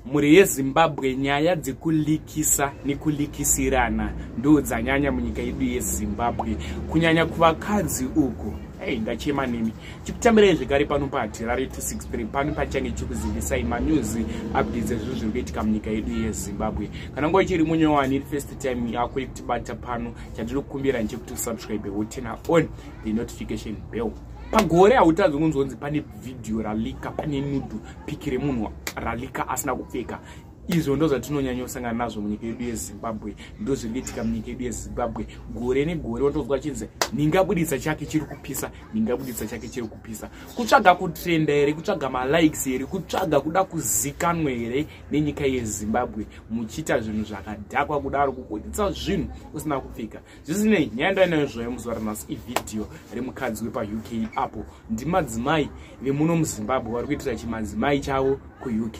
Mhuri yeZimbabwe, nyaya dzekulikisa nekulikisirana ndo dzanyanya munyika yedu yeZimbabwe, kunyanya kuvakadzi uku. Hey, ndachema nemi. Chikutambirai zvekare pano paHatirare 263, pano pachange chikuzivisai manews updates ezvinhu zviri kuitika munyika yedu yeZimbabwe. Kana nguva ichiri munyowani, first time yako yekutibata pano, chandiri kukumbira ndechekuti usubscribe, woturn on the notification bell. Pagore hautadzi kunzonzi pane vhidhiyo ralika, pane nude pic remunhu ralika asina kupfeka. Izvo ndo zvatinonyanyosangana nazvo munyika yedu yeZimbabwe, ndo zviri kuitika munyika yedu yeZimbabwe gore negore. Watozwa chinzi ningabudisa chake chiri kupisa, ningabudisa chake chiri kupisa. Kutsvaga kutrenda here? Kutsvaga malikes here? Kutsvaga kuda kuzikanwa here nenyika yeZimbabwe, muchiita zvinhu zvakadhakwa kudaro, kubudisa zvinhu usina kupfeka? Zvisinei, nyaya ndainayo zvayo muzuva ranhasi ivhidhiyo remukadzi wepaUK. Apo ndimadzimai vemuno muZimbabwe vari kuitira chimadzimai chavo kuUK.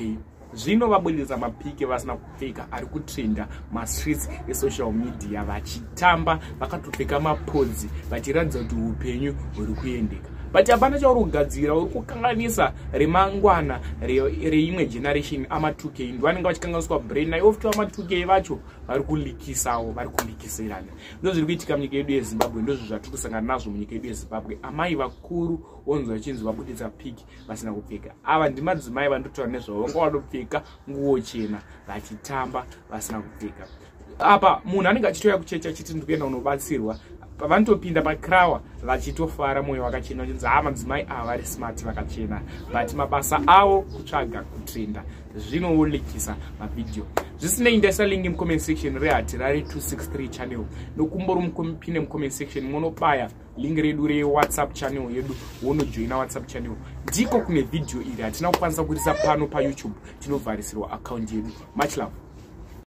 Zvino vabudisa mapics vasina kupfeka ari kutrenda mastreets esocial media, vachitamba vakatopfeka mapodzi, vachiratidza kuti upenyu huri kuendeka. But hapana chauri kugadzira, uri kukanganisa remangwana reimwe generation. Ama2K ndo vanenge vachikanganiswa brain naivo futi. Ama2K vacho vari kulikisawo, vari kulikisirana. Ndo zviri kuitika munyika yedu yeZimbabwe, ndozvo zvatiri kusangana nazvo munyika yedu yeZimbabwe. Amai vakuru wonzwa vachinzi vabudisa pic vasina kupfeka. Ava ndimadzimai vandotaura nezvavo, vanga vanopfeka nguo chena vachitamba vasina kupfeka. Apa munhu anenge achitouya kuchechi achiti ndikuenda kunobatsirwa, vanotopinda pakrawa vachitofara, mwoyo wakachena, vachinzi ha, madzimai ava vari smart, vakachena. But mabasa avo kutsvaga kutrenda, zvinowolikisa mavhidhiyo. Zvisinei, ndaisa link mucomment section reHatirare 263 channel. Nokumbori mupinde mucomment section, munobaya link redu reWhatsApp channel yedu, wonojoina WhatsApp channel. Ndiko kune vhidhiyo iri. Hatina kukwanisa kuisa pano paYouTube, tinovharisirwa akaunti yedu. Much love.